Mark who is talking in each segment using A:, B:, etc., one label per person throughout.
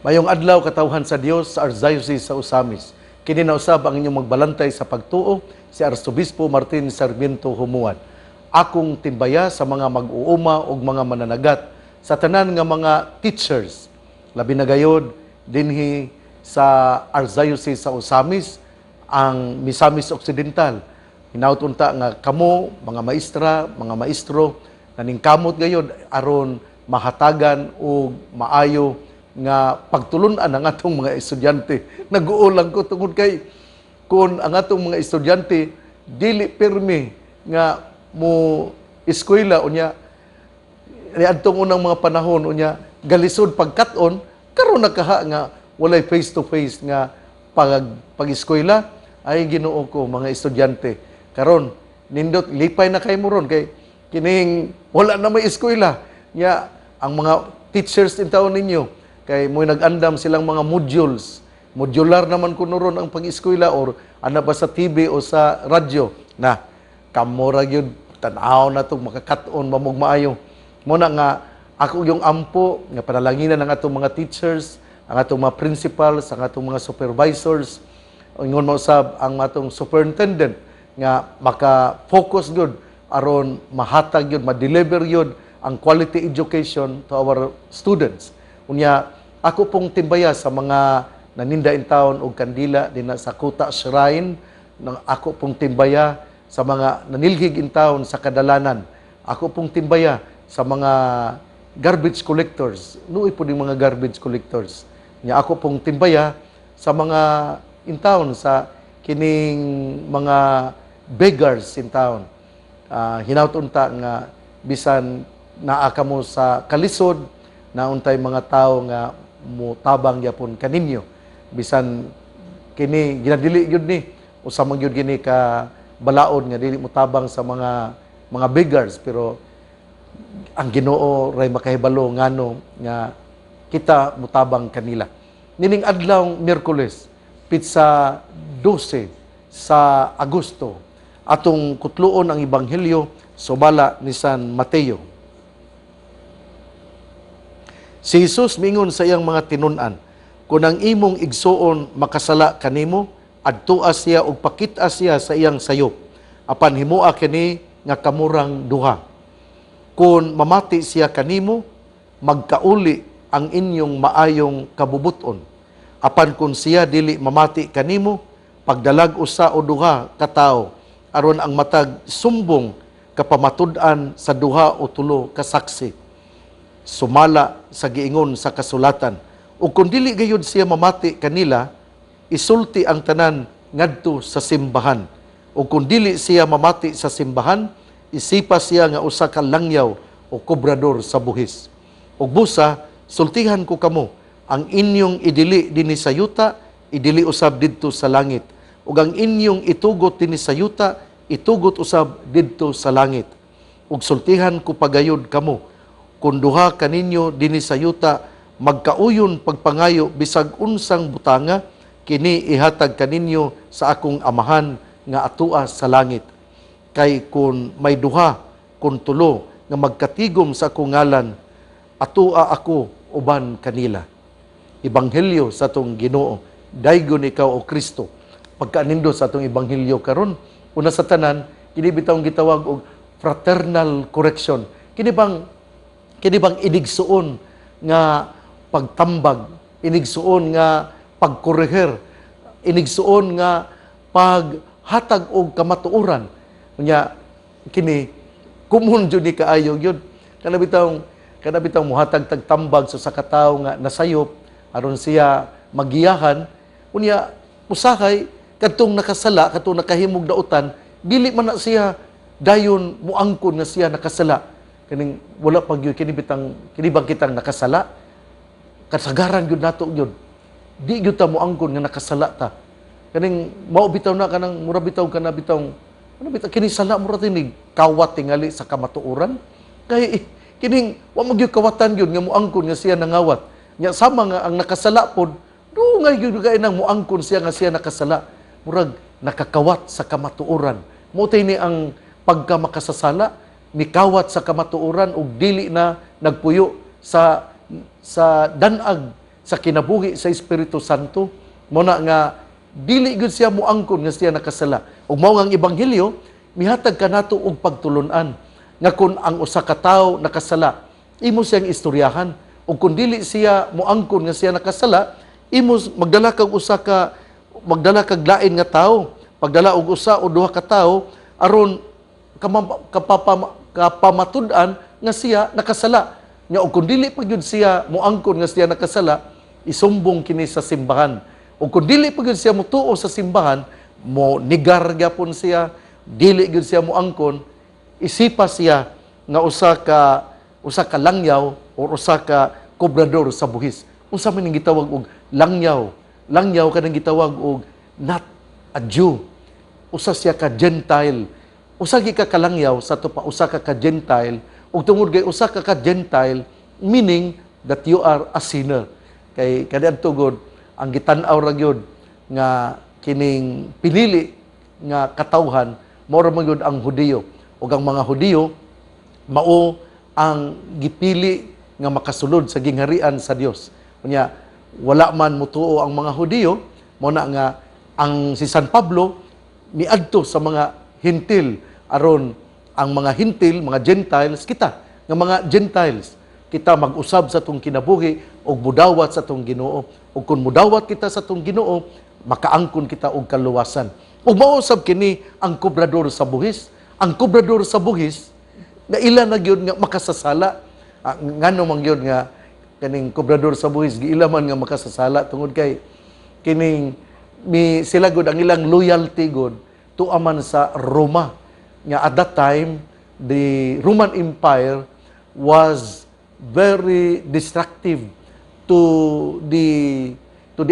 A: Mayong adlaw, katawhan sa Dios sa Archdiocese sa Ozamiz. Kini na usab ang inyong magbalantay sa pagtuo, si Arsobispo Martin Sarmiento Humuan. Akong timbaya sa mga mag-uuma ug mga mananagat, sa tanan nga mga teachers, labi na gayod dinhi sa Archdiocese sa Ozamiz, ang Misamis Occidental. Hinaut unta nga kamo, mga maestra, mga maestro, naningkamot gayod aron mahatagan og maayo nga pagtulun-an ang atong mga estudyante. Nag-uulang ko tungod kay kung ang atong mga estudyante dili pirmi nga mo eskwela unya niadtong unang mga panahon, unya galisod pagkat-on. Karon na kaha nga walay face to face nga pag-eskwela, ay Ginoo ko, mga estudyante karon nindot, lipay na kay mo ron kay kining wala na may eskwela nya. Ang mga teachers in taon ninyo kay mo'y nag-andam silang mga modules, modular naman kuno ron ang pag-eskwela or ana ba sa TV o sa radyo na. Kamo ra gyud, tan-aw na to, makakat-on mamog maayo mo na nga ako yung ampo nga panalanginan ang atong mga teachers, ang atong mga principals, ang atong mga supervisors, ingon mo usab ang atong superintendent nga maka-focus gyud aron mahatag gyud, ma-deliver gyud ang quality education to our students. Unya ako pong timbaya sa mga naninda in town og kandila dinha sa Kuta Shrine, nang ako pong timbaya sa mga nanilhig in town sa kadalanan. Ako pong timbaya sa mga garbage collectors. Luoy po ning mga garbage collectors. Nya ako pong timbaya sa mga in town sa kining mga beggars in town. Hinaut unta nga bisan naa kamo sa kalisod, nauntay mga tao nga mutabang gyapon kaninyo. Bisan kini ginadili gyud ni, usa man gyud kini ka balaod nga dili motabang sa mga beggars, pero ang Ginoo ray makahibalo ngano nga kita mutabang kanila. Nining adlaw Miyerkules, pitsa 12 sa Agosto, atong kutluon ang Ebanghelyo sumala ni San Mateo. Si Jesus mingon sa iyang mga tinun-an, "Kung ang imong igsuon makasala kanimo, adtua siya ug pakita siya sa iyang sayop. Apan himoa kini nga kamurang duha. Kung mamati siya kanimo, magkauli ang inyong maayong kabubuton. Apan kung siya dili mamati kanimo, pagdalag usa o duha ka tawo aron ang matag sumbong kapamatud-an sa duha o tulo ka saksi, sumala sa giingon sa kasulatan. Ug kung dili gayud siya mamati kanila, isulti ang tanan ngadto sa simbahan. Ug kung dili siya mamati sa simbahan, isipa siya nga usa ka langyaw o kobrador sa buhis. Ug busa, sultihan ko kamo, ang inyong idili dinhi sa yuta, idili usab didto sa langit. Ug ang inyong itugot dinhi sa yuta, itugot usab didto sa langit. Ug sultihan ko pagayod kamo, kung duha kaninyo dinhi sa yuta magkauyon pagpangayo bisag unsang butanga, kini ihatag kaninyo sa akong Amahan nga atua sa langit. Kay kung may duha kon tulo nga magkatigom sa akong ngalan, atua ako uban kanila." Ebanghelyo sa atong Ginoo. Daygon ikaw, o Kristo. Pagkaanindo sa atong ebanghelyo karon, una sa tanan, kini bitawng gitawag og fraternal correction. Kini bang inigsuon nga pagtambag, inigsuon nga pagkoreher, inigsuon nga paghatag og kamatuoran. Unya kini common jud ni kaayo gyud. Kana bitawng muhatag tag tambag sa usa ka tawo nga nasayop aron siya magiyahan. Unya usahay kadtong nakasala, kadtong nakahimog dautan, dili man na siya dayon muangkon nga siya nakasala. Kaning wala pa gyud kini bitang kini bang kitang nakasala, kasagaran gyud nato gyud di gyud ta moangkon nga nakasala ta. Kaning mao bitaw na kanang mura bitaw kana bitaw ano bitaw kini sala, mura tinig kawat tingali sa kamatuoran, kay kining wa mo gyud kawatan gyud nga moangkon nga siya nangawat. Nya sama nga ang nakasala pod, dungay gyud kay nang moangkon siya nga siya nakasala, murag nakakawat sa kamatuoran. Mo ni ang pagka makasasala, mikawat sa kamatuoran ug dili na nagpuyo sa danag sa sa kinabuhi sa Espiritu Santo. Mao na nga dili gyud siya moangkon nga siya nakasala. Ug mao nga ang ebanghelyo mihatag kanato og pagtulun-an nga kung ang usa ka tawo nakasala, imo siyang istoryahan. Ug kung dili siya moangkon nga siya nakasala, imo magdala kag usa ka magdala kag lain nga tawo. Pagdala og usa o duha ka tawo aron kapamatud-an nga siya nakasala. Nya og kung dili pa gyud siya moangkon nga siya nakasala, isumbong kini sa simbahan. Ug kung dili pa gyud siya motuo sa simbahan, mo negar gyapon siya, dili gyud siya moangkon, isipa siya nga usa ka langyaw or usa ka kobrador sa buhis. Unsa man ning gitawag og langyaw? Langyaw kanang gitawag og not a Jew. Usa siya ka Gentile. Usa gi ka kalangyaw sa ato pa usa ka ka Gentile, ug tungod kay usa ka ka Gentile, meaning that you are a sinner. Kay kaniadto gud ang gitan-aw ra gyud nga kining pinili nga katawhan mao ra man gyud ang Hudiyo. Ug ang mga Hudiyo mao ang gipili nga makasulod sa gingharian sa Dios. Unya wala man mutuo ang mga Hudiyo, mao na nga ang si San Pablo miadto sa mga Hentil aron ang mga Hentil, mga Gentiles, kita nga mga Gentiles, kita mag-usab sa atong kinabuhi ug mudawat sa atong Ginoo. Ug kung mudawat kita sa atong Ginoo, makaangkon kita og kaluwasan. Ug mao sab kini ang kobrador sa buhis. Ang kobrador sa buhis na ila na gyud nga makasasala. Ah, ngano man gyud nga kaning kobrador sa buhis giila man nga makasasala? Tungod kay kining mi sila gud, ang ilang loyalty gud tuwa man sa Roma, nga at that time the Roman Empire was very destructive to the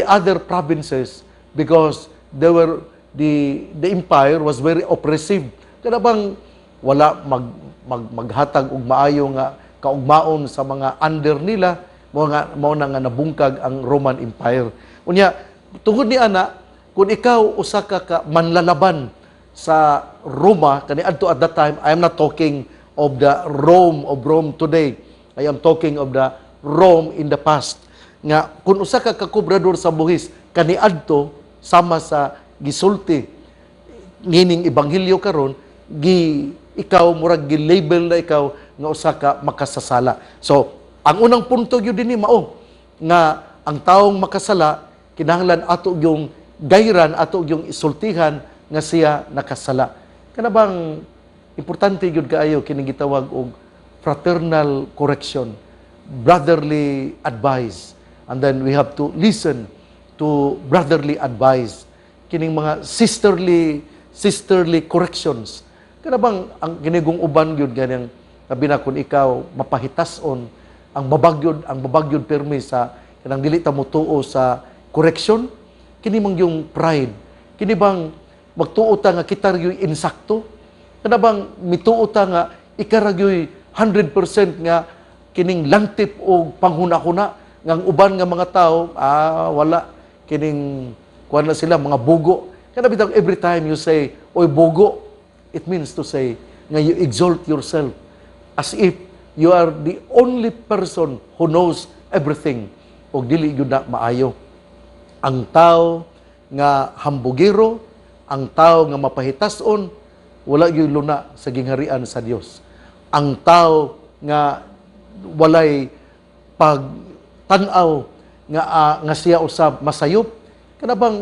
A: other provinces because they were the empire was very oppressive. Kana bang wala mag, mag maghatag og maayo nga kaugmaon sa mga under nila, mao na nga nabungkag ang Roman Empire. Unya tungod ni ana, kung ikaw usa ka manlalaban sa Roma kaniadto at that time, I am not talking of the Rome of Rome today, I am talking of the Rome in the past, nga kung usa ka kakobrador sa buhis kaniadto, sama sa gisulti nining ebanghelyo karon, gi ikaw murag gi-label na ikaw nga usa ka makasasala. So ang unang punto gyud dinhi mao nga ang taong makasala, kinahanglan ato yung gayran, ato yung isultihan nga siya nakasala. Kana bang importante gyud kaayo kini gitawag og fraternal correction, brotherly advice, and then we have to listen to brotherly advice, kining mga sisterly corrections. Kana bang ang kinigong uban gyud ganang labi na kung ikaw mapahitason, ang babagyod pirmi sa kanang dili ta motuo sa correction, kini mang yung pride. Kini bang magtuo ta nga kita ra gyud insakto? Kana bang mituo ta nga ika ra gyud 100% nga kining lantip o panghuna-huna, nga ang uban nga mga tao, wala kining kuan na sila, mga bugo? Kana bitaw every time you say, "Oy, bugo," it means to say nga you exalt yourself as if you are the only person who knows everything, ug dili gyud na maayo. Ang tao nga hambugiro, ang tao nga mapahitason, wala gyud luna sa gingharian sa Dios. Ang tao nga walay pagtan-aw nga siya usab masayop, kana bang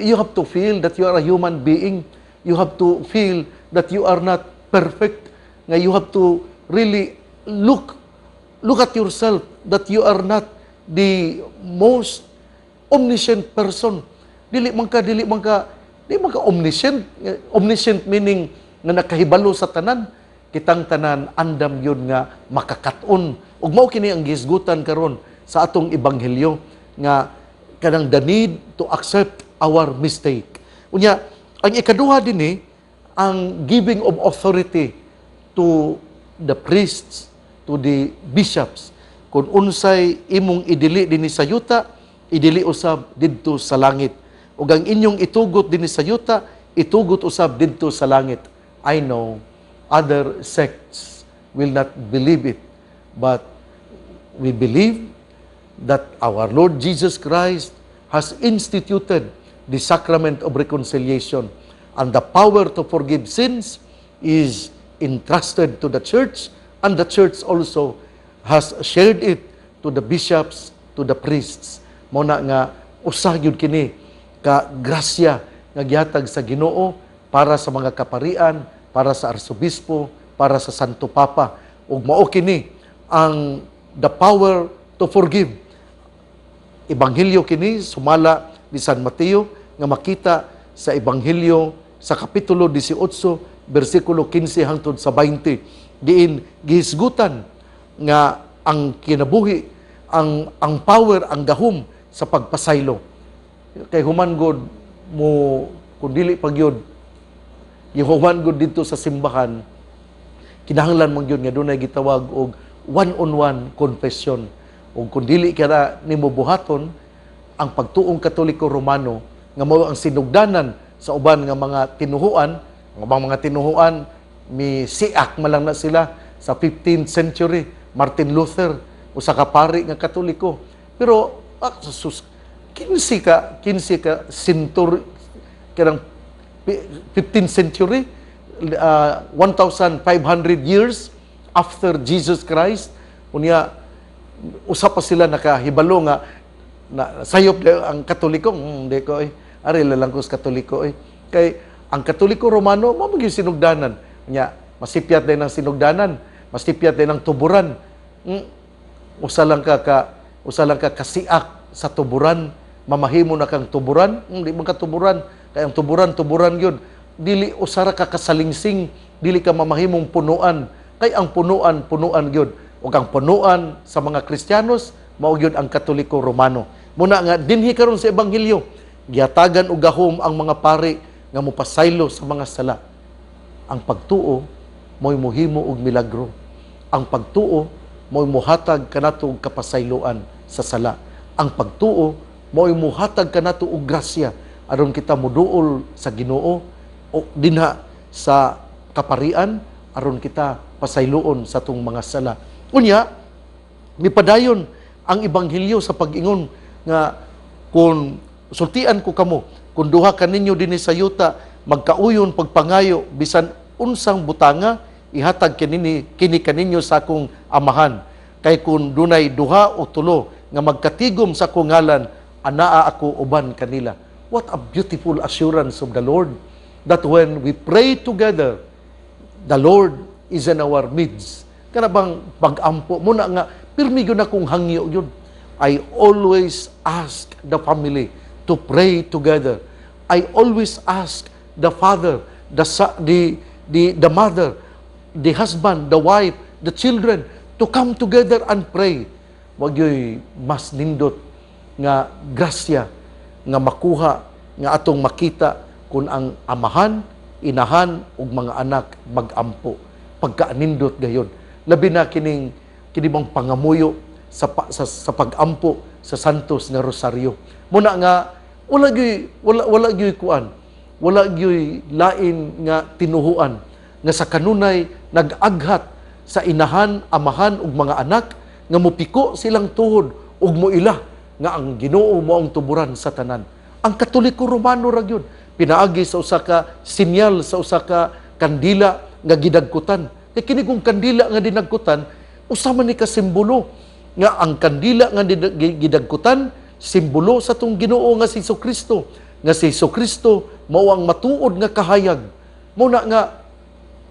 A: you have to feel that you are a human being. You have to feel that you are not perfect. Nga you have to really look at yourself that you are not the most omniscient person. Dili man ka omniscient. Omniscient meaning nga nakahibalo sa tanan. Kitang tanan andam yun nga makakaton. Ug mao kini ang gihisgutan karon sa atong ebanghelyo nga kanang the need to accept our mistake. Unya, ang ikaduha dinhi, ang giving of authority to the priests, to the bishops. Kung unsay imong idili dinhi sa yuta, idili usab didto sa langit. Ug ang inyong itugot dinhi sa yuta, itugot usab didto sa langit. I know other sects will not believe it, but we believe that our Lord Jesus Christ has instituted the sacrament of reconciliation, and the power to forgive sins is entrusted to the church, and the church also has shared it to the bishops, to the priests. Mao na nga usa gyud kini ka grasya nga gihatag sa Ginoo para sa mga kaparian, para sa arsobispo, para sa Santo Papa. Ug mao kini ang the power to forgive. Ebanghelyo kini sumala ni San Mateo nga makita sa Ebanghelyo sa kapitulo 18 bersikulo 15 hangtod sa 20, diin gihisgutan nga ang kinabuhi, ang power, ang gahom sa pagpasaylo. Kay human god mo, kung dili pa gyud gihuman gud didto sa simbahan, kinahanglan man gyud nga dunay gitawag og one-on-one confession. Ug kung dili kara nimo buhaton, ang pagtuong Katoliko Romano nga mao ang sinugdanan sa uban nga mga tinuhuan, ang ubang mga tinuhuan mi siak man lang na sila sa 15th century, Martin Luther, usa ka pari nga Katoliko. Pero sus, 15 ka century, kanang 15th century, 1,500 years after Jesus Christ, unya usa pa sila nakahibalo nga na sayop di ang Katoliko. Di ko eh, ari lang ko sa Katoliko eh, kay ang Katoliko Romano mao man gyud sinugdanan nya. Masipyat din ang sinugdanan, masipyat din ang tuburan. Usa lang ka kasiak sa tuburan, mamahimo na kang tuburan. Di man ka tuburan, kay ang tuburan, tuburan gyud. Dili usa ra ka kasalingsing, dili ka mamahimong punuan, kay ang punuan, punuan gyud. Ug ang punuan sa mga Kristiyanos mao gyud ang Katoliko Romano. Muna nga dinhi karon sa Ebanghelyo, gihatagan og gahom ang mga pari nga mopasaylo sa mga sala. Ang pagtuo mo'y muhimo og milagro. Ang pagtuo mo'y muhatag kanato og kapasayloan sa sala. Ang pagtuo mo'y muhatag kanato og grasya aron kita moduol sa Ginoo o dinha sa kaparian aron kita pasayloon sa atong mga sala. Unya, mipadayon ang Ebanghelyo sa pag-ingon nga kung sultian ko kamo, kung duha kaninyo dinhi sa yuta magkauyon pagpangayo bisan unsang butanga, ihatag kini kini kaninyo sa akong Amahan. Kay kung dunay duha o tulo nga magkatigom sa akong ngalan, anaa ako uban kanila. What a beautiful assurance of the Lord that when we pray together, the Lord is in our midst. Kana bang pag-ampo mo na nga pirmi gyud akong hangyo yun. I always ask the family to pray together. I always ask the father, the sa- the mother, the husband, the wife, the children to come together and pray. Wa gyuy mas nindot nga grasya nga makuha nga atong makita kung ang amahan, inahan ug mga anak magampo. Pagkaanindot gayon. Labi na kining kini bang pangamuyo sa pagampo sa Santos nga Rosaryo. Muna nga wala gyuy kuan. Wala gyuy lain nga tinuhuan nga sa kanunay nag-aghat sa inahan, amahan ug mga anak nga mupiko silang tuhod ug moila nga ang Ginoo mao ang tuburan sa tanan. Ang Katoliko Romano ra gyud, pinaagi sa usa ka sinyal, sa usa ka kandila nga gidagkutan. Kay kini kung kandila nga dinagkutan, usa man ni ka simbolo nga ang kandila nga gidagkutan, simbolo sa atong Ginoo nga si Kristo, nga si Kristo mao ang matuod nga kahayag. Mao na nga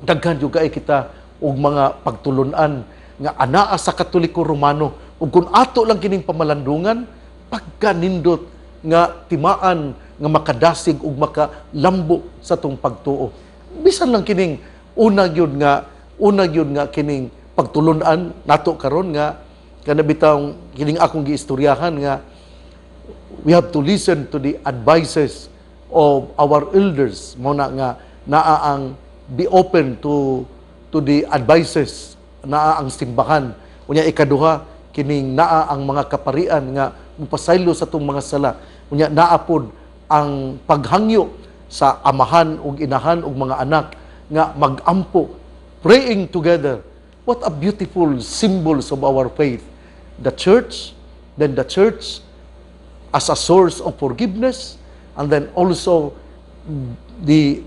A: daghan jud kay kita og mga pagtulun-an nga anaa sa Katoliko Romano. Ug kung ato lang kining pamalandungan, pagkanindot nga timaan nga makadasig ug makalambo sa atong pagtuo. Bisan lang kining una gyud nga kining pagtulun-an nato karon nga kana bitawng kining akong giistoryahan nga we have to listen to the advices of our elders. Mao na nga naa ang be open to the advices, naa ang simbahan. Unya ikaduha, kining naa ang mga kaparian nga mupasaylo sa atong mga sala. Unya naa pod ang paghangyo sa amahan ug inahan ug mga anak nga magampo, praying together. What a beautiful symbols of our faith: the church, Then the church as a source of forgiveness, and then also the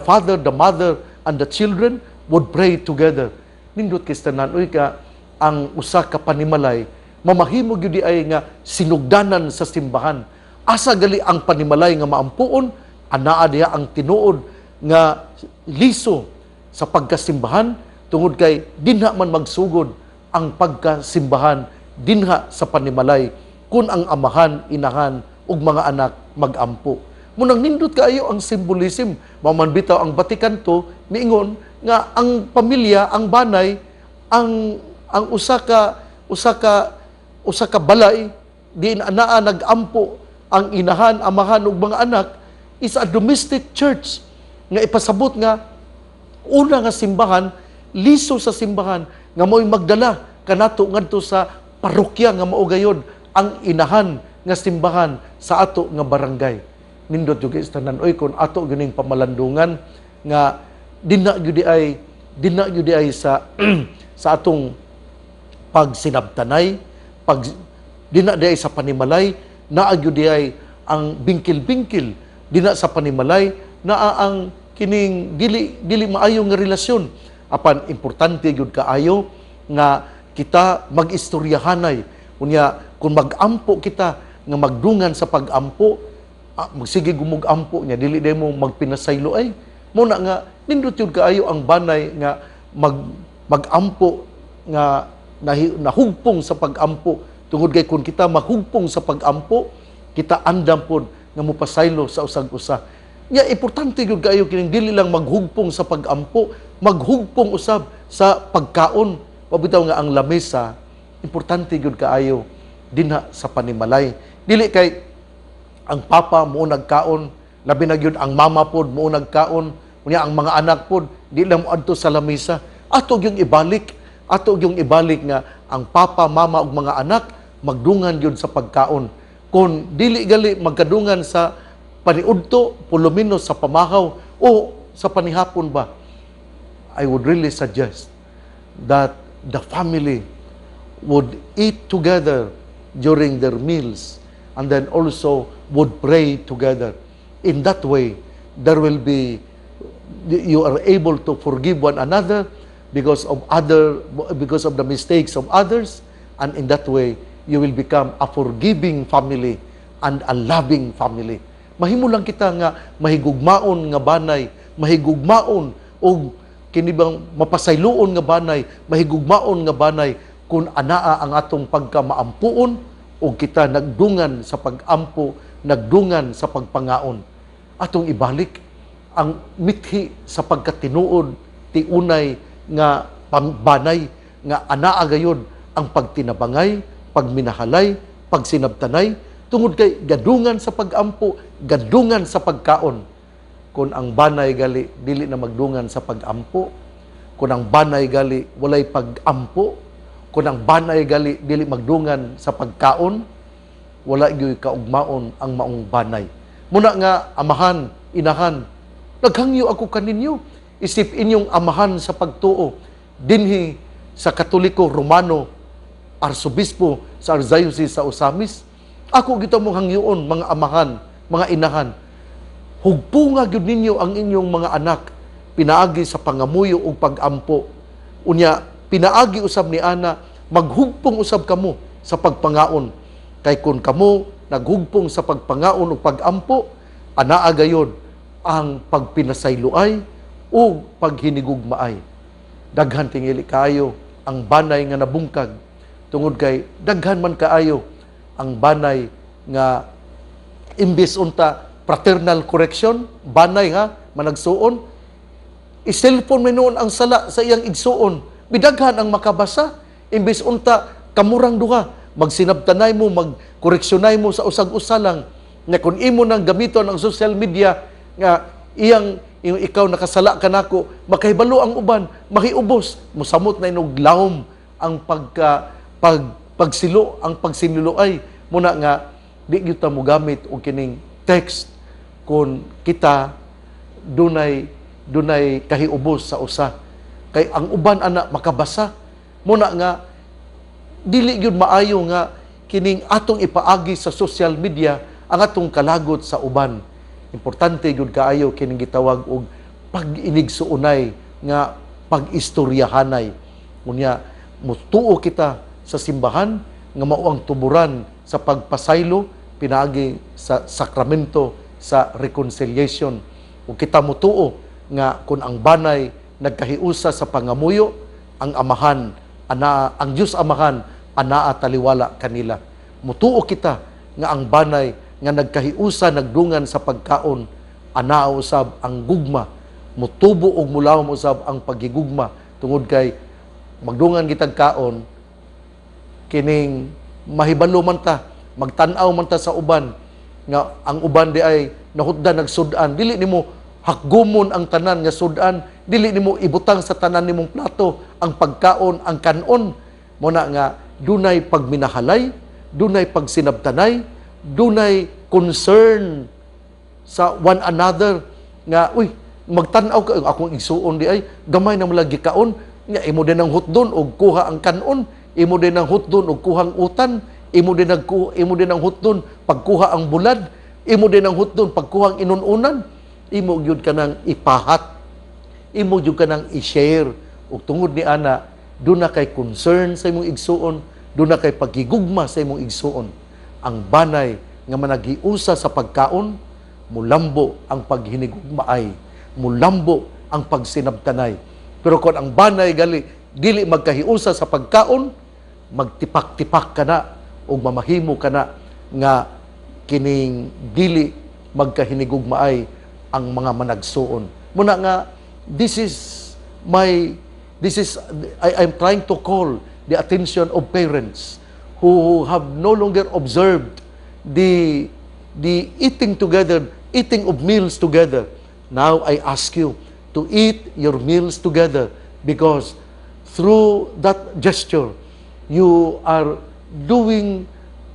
A: father, the mother, and the children would pray together. Nindot kay tanan uy ka ang usa ka panimalay mamahimo gyud diay nga sinugdanan sa simbahan. Asa gali ang panimalay nga maampuon, anaa diha ang tinuod nga liso sa pagkasimbahan, tungod kay dinha man magsugod ang pagkasimbahan, dinha sa panimalay, kung ang amahan, inahan ug mga anak magampo. Munang nindot kaayo ang symbolism. Mao man bitaw ang Vatican II miingon nga ang pamilya, ang banay, ang usa ka balay diin anaa nagampo ang inahan, amahan ug mga anak is a domestic church, nga ipasabot nga una nga simbahan, liso sa simbahan nga mo'y magdala kanato ngadto sa parokya nga mao gayod ang inahan nga simbahan sa ato nga barangay. Nindot jud kay tanan oy kon ato gining pamalandungan nga dinha gyud ay sa atong pagsinabtanay, pag dinha di ay sa panimalay, naa gyud di ay ang bingkil-bingkil dinha sa panimalay, naa ang kining dili dili maayo nga relasyon. Apan importante gyud kaayo nga kita mag-istoryahanay. Unya kung mag-ampo kita nga magdungan sa pag-ampo, magsige gumug-ampo niya, dili day mo magpinasaylo ay. Mao na nga nindot yun kaayo ang banay nga mag-ampo nga nahugpong sa pag-ampo, tungod kay kung kita mahugpong sa pag-ampo, kita andam pod nga mopasaylo sa usag usa. Nya importante gyud kaayo kining dili lang maghugpong sa pag-ampo, maghugpong usab sa pagkaon. Pabitaw nga ang lamesa importante gyud kaayo dinha sa panimalay. Dili kay ang papa mo nagkaon, labi na gyud ang mama pod mo nagkaon, unya ang mga anak pod di lang mo adto sa lamesa. Ato gyung ibalik nga ang papa, mama ug mga anak magdungan gyud sa pagkaon. Kung dili gali magkadungan sa paniudto, pulo menos sa pamahaw o sa panihapon ba, I would really suggest that the family would eat together during their meals and then also would pray together. In that way, there will be you are able to forgive one another because of the mistakes of others, and in that way you will become a forgiving family and a loving family. Mahimo lang kita nga mahigugmaon nga banay, mahigugmaon og kini bang mapasayloon nga banay, mahigugmaon nga banay kung anaa ang atong pagkamaampuon o kita nagdungan sa pag-ampo, nagdungan sa pagpangaon. Atong ibalik ang mithi sa pagkatinuod tiunay nga banay nga anaa gayod ang pagtinabangay, pagminahalay, pagsinabtanay, tungod kay gadungan sa pag-ampo, gadungan sa pagkaon. Kung ang banay gali dili na magdungan sa pag-ampo, kung ang banay gali walay pag-ampo, kung ang banay gali dili magdungan sa pagkaon, wala gyud kaugmaon ang maong banay. Muna nga amahan, inahan, naghangyo ako kaninyo isip inyong amahan sa pagtuo dinhi sa Katoliko Romano, Arsobispo sa Archdiocese sa Ozamiz. Ako gito mong hangyoon, mga amahan, mga inahan, hugpunga gyud ninyo ang inyong mga anak pinaagi sa pangamuyo ug pagampo. Unya pinaagi usab ni ana maghugpong usab kamo sa pagpangaon, kay kun kamo naghugpong sa pagpangaon ug pagampo, anaa gayod ang pagpinasayloay ug paghinigugmaay. Daghan tingali kaayo ang banay nga nabungkag tungod kay daghan man kaayo ang banay nga imbis unta fraternal correction, banay nga managsuon, i-cellphone man noon ang sala sa iyang igsuon, bidaghan ang makabasa. Imbis unta kamurang duha magsinabtanay mo, magkoreksiyonay mo sa usag-usa lang, nga kung imo nang gamiton ang social media nga iyang yung ikaw nakasala ka nako, makahibalo ang uban, makiubos, musamot na inog lawom ang pagka pag pagsilo, ang pagsinuloay. Muna nga di gyud ta mogamit og kining text kung kita dunay dunay kahiubos sa usa, kay ang uban ana makabasa. Muna nga dili gyud maayo nga kining atong ipaagi sa social media ang atong kalagot sa uban. Importante gyud kaayo kining gitawag og pag-inigsuonay nga pag-istoryahanay. Unya mutuo kita sa simbahan nga mao ang tuburan sa pagpasaylo pinaagi sa sakramento sa reconciliation. Ug kita mutuo nga kung ang banay nagkahiusa sa pangamuyo, ang Amahan ana, ang Dios Amahan anaa taliwala kanila. Mutuo kita nga ang banay nga nagkahiusa nagdungan sa pagkaon, anaa usab ang gugma, mutubo og mulawom usab ang paghigugma tungod kay magdungan kitag kaon, kining mahibalo man ta, magtan-aw man ta sa uban nga ang uban di ay nahutdan nagsud-an. Dili nimo hakgumon ang tanan nga sud-an, dili nimo ibutang sa tanan nimong plato ang pagkaon, ang kanon mo na nga dunay pagminahalay, dunay pagsinabtanay, dunay concern sa one another nga uy, magtan-aw ka, akong igsuon di ay gamay na lagi kaon nga imo din ang hutdon og kuha ang kanon, imo din ang hutdon og kuhang utan, imo din ang hutdon pagkuha ang bulad, imo din ang hutdon pagkuha ang inununan. Imo gyud kanang ipahat, imo gyud kanang i-share. Ug tungod ni ana, duna kay concern sa imong igsuon, duna kay paghigugma sa imong igsuon. Ang banay nga managhiusa sa pagkaon, mulambo ang paghinigugmaay, mulambo ang pagsinabtanay. Pero kung ang banay gali dili magkahiusa sa pagkaon, magtipak-tipak ka na ug mamahimo ka na nga kining dili magkahinigugmaay ang mga managsuon. Muna nga this is my this is I I'm trying to call the attention of parents who have no longer observed the eating together, eating of meals together. Now I ask you to eat your meals together because through that gesture, you are doing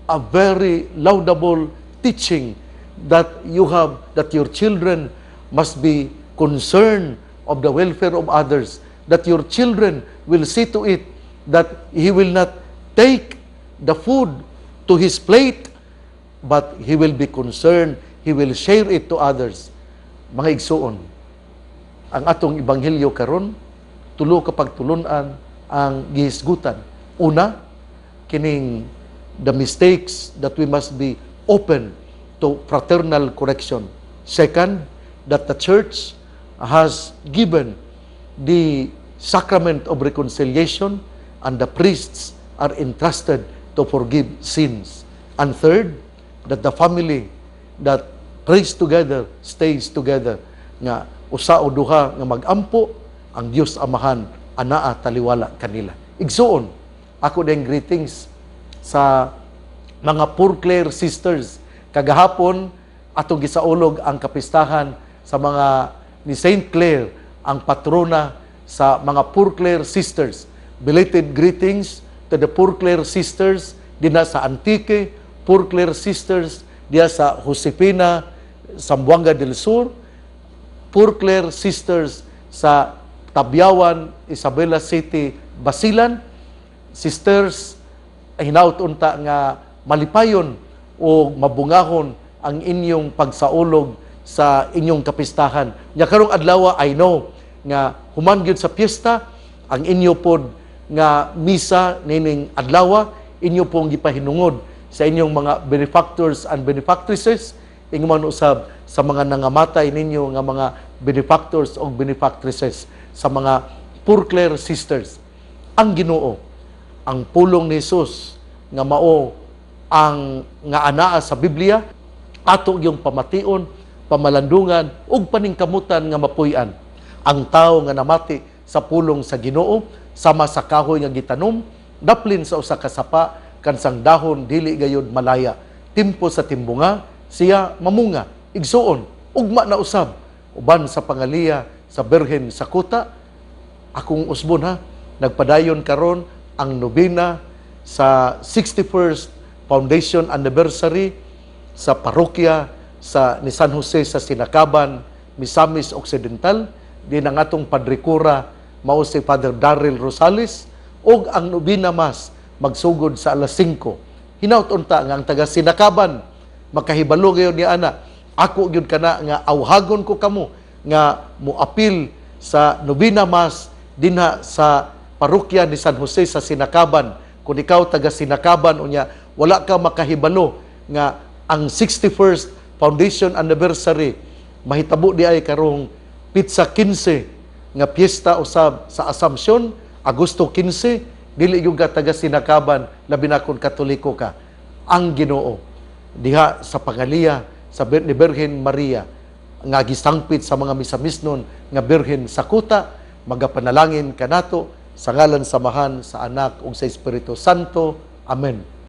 A: a very laudable teaching that you have, that your children must be concerned of the welfare of others, that your children will see to it that he will not take the food to his plate, but he will be concerned, he will share it to others. Mga igsuon, ang atong ebanghelyo karon, tulo ka pagtulunan ang gihisgutan. Una, kining the mistakes that we must be open to fraternal correction. Second, that the church has given the sacrament of reconciliation and the priests are entrusted to forgive sins. And third, that the family that prays together stays together, nga usa o duha nga magampo, ang Dios Amahan anaa taliwala kanila. Igsuon, ako din greetings sa mga Poor Clare Sisters. Kagahapon atong gisaulog ang kapistahan sa mga ni Saint Clare, ang patrona sa mga Poor Clare Sisters. Belated greetings to the Poor Clare Sisters dinha sa Antique, Poor Clare Sisters diha sa Josefina, Zamboanga del Sur, Poor Clare Sisters sa Tabiawan, Isabela City, Basilan. Sisters, hinaut unta nga malipayon o mabungahon ang inyong pagsaulog sa inyong kapistahan. Nya karong adlaw, I know nga human gyud sa piyesta ang inyo pod nga misa nining adlaw, inyo pong gipahinungod sa inyong mga benefactors and benefactresses, ingon man usab sa mga nangamatay ninyo nga mga benefactors o benefactresses, sa mga Poor Clare Sisters. Ang Ginoo, ang pulong ni Jesus nga mao ang nga anaa sa Biblia, ato yung pamation, pamalandungan ug paningkamutan nga mapuy-an. Ang tawo nga namati sa pulong sa Ginoo sama sa kahoy nga gitanom daplin sa usa ka sapa, kansang dahon dili gayud malaya. Timpo sa timbunga siya mamunga. Igsuon, ugma na usab uban sa pangaliya sa Birhen sa Kuta. Akong usbon ha, nagpadayon karon ang nobena sa 61st Foundation Anniversary sa parokya sa ni San Jose sa Sinacaban, Misamis Occidental, din ang atong Padre Cura mao si Father Darrell Rosales, ug ang nobena mass magsugod sa alas 5. Hinaut unta nga ang taga Sinakaban makahibalo gayon ni ana. Ako gyud kana nga awhagon ko kamo nga moapil sa Novena Mass dinha sa parokya ni San Jose sa Sinakaban. Kung ikaw taga Sinakaban unya wala ka makahibalo nga ang 61st Foundation Anniversary mahitabo di ay karong petsa 15 nga piyesta usab sa Assumption, Agosto 15, dili gyud ka taga Sinakaban, labi na kung Katoliko ka. Ang Ginoo diha sa pangaliya sa ni Birhen Maria nga gisangpit sa mga misamisnon nga Birhen sa kuta, magapanalangin kanato sa ngalan sa Amahan, sa Anak ug sa Espiritu Santo. Amen.